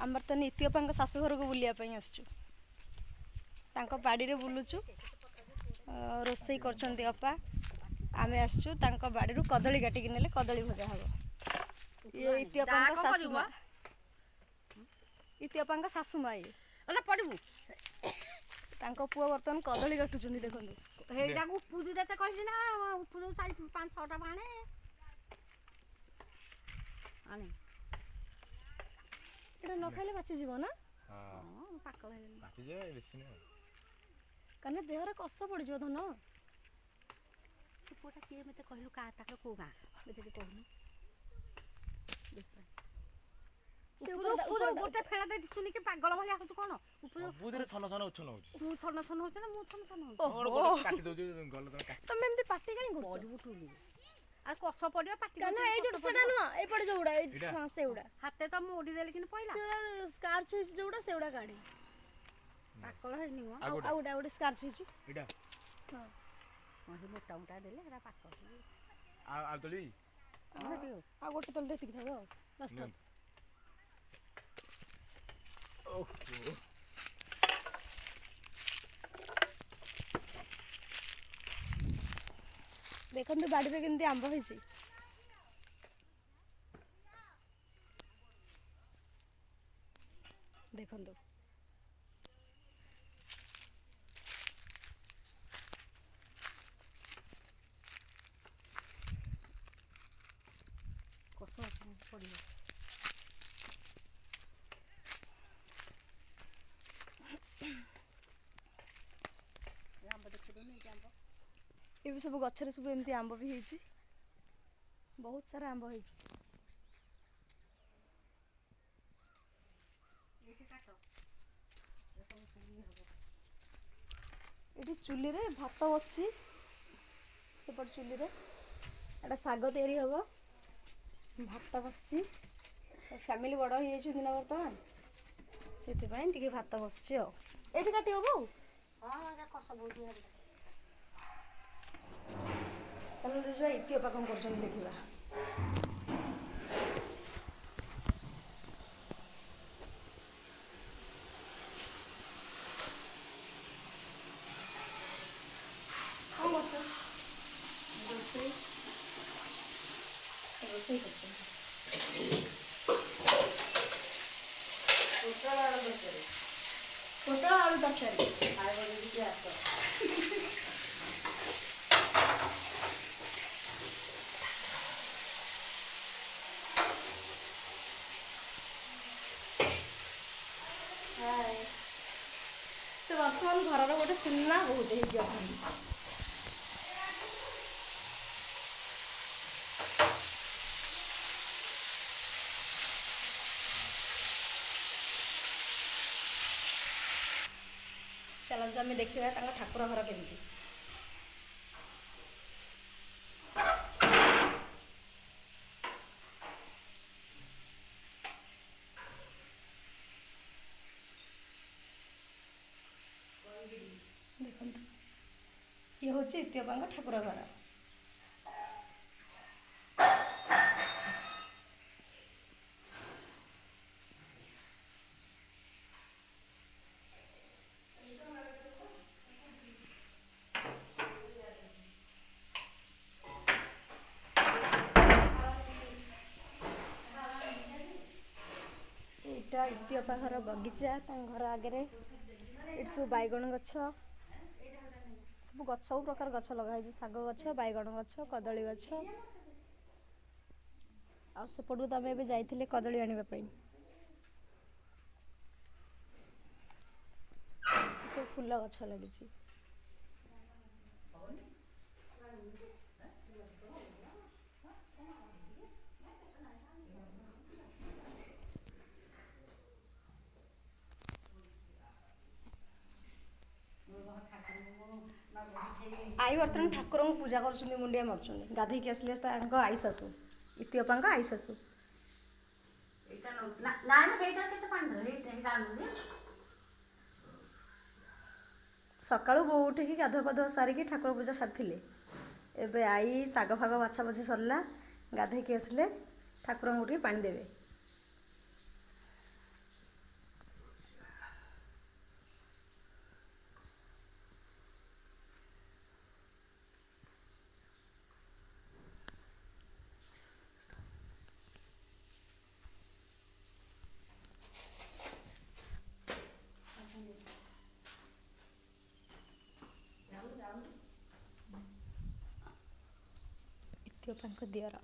ଆମେ ବର୍ତ୍ତମାନ ଇତି ଅପାଙ୍କ ଶାଶୁ ଘରକୁ ବୁଲିବା ପାଇଁ ଆସିଛୁ। ତାଙ୍କ ବାଡ଼ିରେ ବୁଲୁଛୁ। ରୋଷେଇ କରୁଛନ୍ତି ଅପା। ଆମେ ଆସିଛୁ ତାଙ୍କ ବାଡ଼ିରୁ କଦଳୀ କାଟିକି ନେଲେ କଦଳୀ ଭଜା ହେବ। ଇଏ ଇତି ଅପାଙ୍କ ଶାଶୁ ମା, ଇତି ଅପାଙ୍କ ଶାଶୁ ମା ଇଏ। ପଡ଼ିବୁ। ତାଙ୍କ ପୁଅ ବର୍ତ୍ତମାନ କଦଳୀ କାଟୁଛନ୍ତି, ଦେଖନ୍ତୁ। ହେଇଟାକୁ ଉପୁଜୁ ଯେତେ କହିଛି ନା ଉପୁଜୁ 4 5 6ଟା ଆଣେ ଆଣେ। ଏଇଟା ନ ଖାଇଲେ ପାଚିଯିବ ନା? ପାକଳ ହେଇଗଲେ ପାଚିଯିବ, ବେଶୀ ନୁହେଁ। କାରଣ ଦେହରେ କଷ ପଡ଼ିଯିବ ଧନ। ସେ ପୁଅଟା କିଏ ମୋତେ କହିଲୁ? କାହା ତାଙ୍କର କେଉଁ ଗାଁ ମୋତେ ଟିକେ କହୁନୁ। ଗୋଟେ ଫେଣା ଦେଇ ଦିଶୁନି କି ପାଗଳ ଭଳିଆ ହଉଛୁ କ'ଣ? ସବୁଥିରେ ଛନ ଛନ ଉଛନ ହଉଛି। ତୁ ଛନ ଛନ ହଉଛୁ ନା ମୁଁ ଛନ ଛନ ହଉଛି? କାଟି ଦଉଛି ଗଲେ ତମେ। ତମେ ଏମିତି ପାଟି କାହିଁ କରୁଛ? ପଡ଼ିବୁ ଟୁଲି ଆଉ କଷ ପଡ଼ିବ ପାଟି। ନା, ଏଇ ଯୋଉଟା ସେଟା ନୁହଁ, ଏପଟେ ଯୋଉଗୁଡ଼ା, ହଁ ସେଗୁଡ଼ା। ହାତେ ତ ମୋଡ଼ି ଦେଲେ କିନ୍ତୁ ପଇଲା। ସେଗୁଡ଼ା ସ୍କାର୍ଚ ହେଇଛି ଯୋଉଗୁଡ଼ା, ସେଗୁଡ଼ା କାଢେ। ପାକଳ ହେଇନି। ଆଉ ଗୋଟେ, ଆଉ ଗୋଟେ ସ୍କାର୍ଚ ହେଇଛି। ଏଇଟା ହଁ, ହଁ, ସେ ମୋଟା ମୋଟା ଦେଲେ ସେଟା ପାକଳ। ଆଉ ତଳି, ଆଉ ଗୋଟେ ତଳି ଏତିକି ଥାଉ, ଆଉ ବାସ୍ ଥାଉ। ଓହୋ, ଦେଖନ୍ତୁ ବାଡ଼ିରେ କେମିତି ଆମ୍ବ ହେଇଛି। ଦେଖନ୍ତୁ, କଷ ପଡ଼ିବ। ଆମ୍ବ ଦେଖିଦଉନି ଆମ୍ବ। ଏବେ ସବୁ ଗଛରେ ସବୁ ଏମିତି ଆମ୍ବ ବି ହେଇଛି, ବହୁତ ସାରା ଆମ୍ବ ହେଇଛି। ଏଠି ଚୁଲିରେ ଭାତ ବସିଛି, ସେପଟ ଚୁଲିରେ ଏଟା ଶାଗ ତିଆରି ହେବ, ଭାତ ବସିଛି। ଫ୍ୟାମିଲି ବଡ଼ ହେଇଯାଇଛନ୍ତି ନା ବର୍ତ୍ତମାନ, ସେଥିପାଇଁ ଟିକେ ଭାତ ବସିଛି। ଆଉ ଏଇଠି କାଟି ହେବ? ଆଉ ଚାଲନ୍ତୁ ଯିବା, ଇତି ଅପା କ'ଣ କରୁଛନ୍ତି ଦେଖିବା। କ'ଣ କରୁଛ? ରୋଷେଇ, ରୋଷେଇ କରୁଛନ୍ତି। ପୋଟଳ ଆଳୁ ତରକାରୀ। ପୋଟଳ ଆଳୁ ତରକାରୀ। ଖାଇବ ଯଦି ଆସ। ସେ ବର୍ତ୍ତମାନ ଘରର ଗୋଟେ ସୁନା ବୋହୂଟେ ହେଇକି ଅଛନ୍ତି। ଚାଲନ୍ତୁ ଆମେ ଦେଖିବା ତାଙ୍କ ଠାକୁର ଘର କେମିତି। ଦେଖନ୍ତୁ, ଇଏ ହେଉଛି ଇତି ଅପାଙ୍କ ଠାକୁର ଘର। ଏଇଟା ଇତି ଅପା ଘର ବଗିଚା। ତାଙ୍କ ଘର ଆଗରେ ଏଠି ସବୁ ବାଇଗଣ ଗଛ, ସବୁ ଗଛ, ସବୁ ପ୍ରକାର ଗଛ ଲଗା ହେଇଛି, ଶାଗ ଗଛ, ବାଇଗଣ ଗଛ, କଦଳୀ ଗଛ। ଆଉ ସେପଟକୁ ତ ଆମେ ଏବେ ଯାଇଥିଲେ କଦଳୀ ଆଣିବା ପାଇଁ। ସବୁ ଫୁଲ ଗଛ ଲାଗିଛି। ଆଈ ବର୍ତ୍ତମାନ ଠାକୁରଙ୍କୁ ପୂଜା କରୁଛନ୍ତି, ମୁଣ୍ଡିଆ ମାରୁଛନ୍ତି। ଗାଧେଇକି ଆସିଲେ ତାଙ୍କ ଆଈ ଶାଶୁ, ଇତି ଅପାଙ୍କ ଆଈ ଶାଶୁ। ନା, ହେଇଟା କେତେ ପାଣି ଦେବ? ହେଇଟା ଆଣୁ। ସକାଳୁ ବୋଉ ଉଠିକି ଗାଧୁଆ ପାଧୁଆ ସାରିକି ଠାକୁର ପୂଜା ସାରିଥିଲେ। ଏବେ ଆଈ ଶାଗ ଫାଗ ବାଛା ବାଛି ସରିଲା, ଗାଧେଇକି ଆସିଲେ, ଠାକୁରଙ୍କୁ ଟିକେ ପାଣି ଦେବେ। ଇତି ଅପାଙ୍କ ଦିଅର।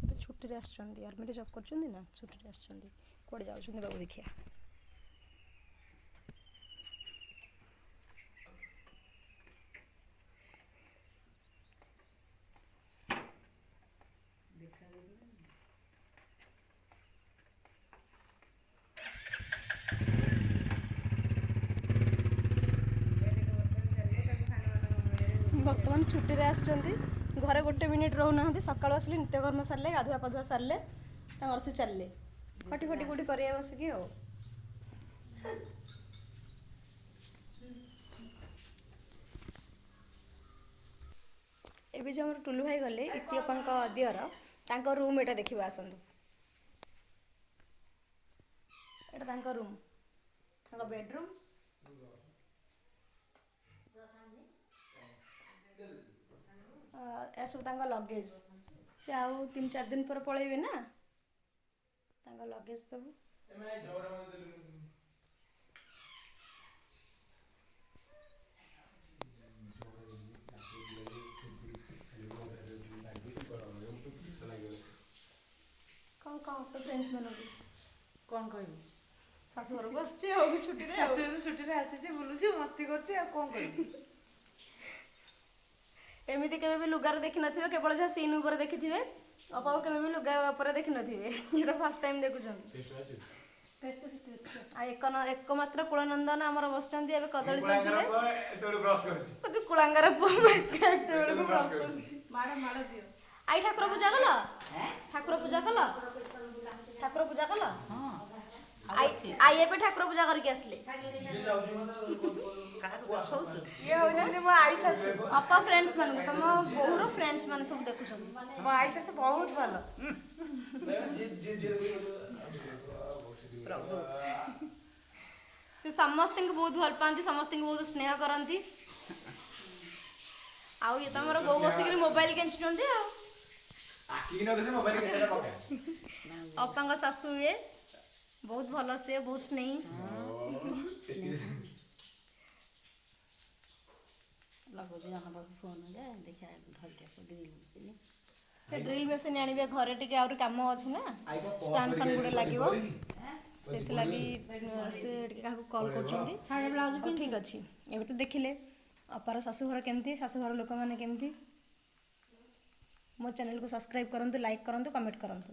ଏବେ ଛୁଟିରେ ଆସିଛନ୍ତି, ଆର୍ମିରେ ଜବ୍ କରୁଛନ୍ତି ନା, ଛୁଟିରେ ଆସିଛନ୍ତି। କୁଆଡ଼େ ଯାଉଛନ୍ତି ବାବୁ ଦେଖିବା। ବର୍ତ୍ତମାନ ଛୁଟିରେ ଆସିଛନ୍ତି, ଘରେ ଗୋଟେ ମିନିଟ୍ ରହୁନାହାନ୍ତି। ସକାଳୁ ଆସିଲେ, ନିତ୍ୟକର୍ମ ସାରିଲେ, ଗାଧୁଆ ପାଧୁଆ ସାରିଲେ, ତାଙ୍କର ସେ ଚାଲିଲେ ଖଟି ଫଟି କୋଉଠି କରିବା ବସିକି। ଆଉ ଏବେ ଯେଉଁ ଆମର ଟୁଲୁ ଭାଇ ଗଲେ, ଇତି ଅପାଙ୍କ ଦିଅର, ତାଙ୍କ ରୁମ୍ ଏଇଟା ଦେଖିବା ଆସନ୍ତୁ। ଏଇଟା ତାଙ୍କ ରୁମ୍, ତାଙ୍କ ବେଡ଼ରୁମ୍। ଏସବୁ ତାଙ୍କ ଲଗେଜ୍। ସେ ଆଉ 3-4 ଦିନ ପରେ ପଳେଇବେ ନା, ତାଙ୍କ ଲଗେଜ୍ ସବୁ। କ'ଣ କହ ତୋ ଫ୍ରେଣ୍ଡସ୍ ମାନଙ୍କୁ? କ'ଣ କହିବି? ଶାଶୁ ଘରକୁ ଆସିଛି ଆଉ ଛୁଟିରେ ଆଉ। ଶାଶୁଘରୁ ଛୁଟିରେ ଆସିଛି, ବୁଲୁଛି, ମସ୍ତି କରୁଛି, ଆଉ କ'ଣ କରିବି? ଏମିତି କେବେ ବି ଲୁଗାରେ ଦେଖିନଥିବେ, କେବଳ ଯାହା ସିନ୍ ଉପରେ ଦେଖିଥିବେ। ଅପାକୁ କେବେ ବି ଲୁଗା ଉପରେ ଦେଖିନଥିବେ, ଏଇଟା ଫାର୍ଷ୍ଟ ଟାଇମ୍ ଦେଖୁଛନ୍ତି। ଆଉ ଏକ ଏକମାତ୍ର କୁଳନନ୍ଦନ ଆମର ବସିଛନ୍ତି ଏବେ କଦଳୀ ତୋଳୁଥିଲେ। ଯୋଉ କୁଳାଙ୍ଗାର ପୁଅ ଏତେବେଳକୁ ବ୍ରସ୍ କରୁଛି। ମାଡ଼ ମାଡ଼ ଦିଅ। I, Thakur Puja call? Thakur Puja call? Thakur Puja call? I, I ଏବେ ଠାକୁର ପୂଜା କରିକି ଆସିଲେ। ଇଏ ହେଉଛନ୍ତି ମୋ ଆଈ ଶାଶୁ। ଅପା, ଫ୍ରେଣ୍ଡସ୍ ମାନଙ୍କୁ, ତମ ବୋହୁର ଫ୍ରେଣ୍ଡସ୍ ମାନେ ସବୁ ଦେଖୁଛନ୍ତି। ମୋ ଆଈ ଶାଶୁ ବହୁତ ଭଲ। ସେ ସମସ୍ତଙ୍କୁ ବହୁତ ଭଲ ପାଆନ୍ତି, ସମସ୍ତଙ୍କୁ ବହୁତ ସ୍ନେହ କରନ୍ତି। ଆଉ ଇଏ ତମର ବୋଉ ବସିକିରି ମୋବାଇଲ କେଞ୍ଚୁଛନ୍ତି। ଆଉ ଅପାଙ୍କ ଶାଶୁ ଇଏ ବହୁତ ଭଲ, ସେ ବହୁତ ସ୍ନେହୀ। ଲଗାଉଛି ଜଣ ପାଖକୁ ଫୋନ୍ ଯେ, ଦେଖିବା ଧରିକି ଡ୍ରିଲ୍ ମେସିନ୍। ସେ ଡ୍ରିଲ୍ ମେସିନ୍ ଆଣିବେ, ଘରେ ଟିକେ ଆହୁରି କାମ ଅଛି ନା, ଷ୍ଟାଣ୍ଡ ଫ୍ୟାନ୍ ଗୋଟେ ଲାଗିବ, ସେଥିଲାଗି ସେ ଟିକେ କାହାକୁ କଲ୍ କରୁଛନ୍ତି। ଶାଢ଼ୀ ବ୍ଲାଉଜ୍। ହଉ, ଠିକ୍ ଅଛି। ଏବେ ତ ଦେଖିଲେ ଅପାର ଶାଶୁଘର କେମିତି, ଶାଶୁଘର ଲୋକମାନେ କେମିତି। ମୋ ଚ୍ୟାନେଲକୁ ସବସ୍କ୍ରାଇବ୍ କରନ୍ତୁ, ଲାଇକ୍ କରନ୍ତୁ, କମେଣ୍ଟ କରନ୍ତୁ।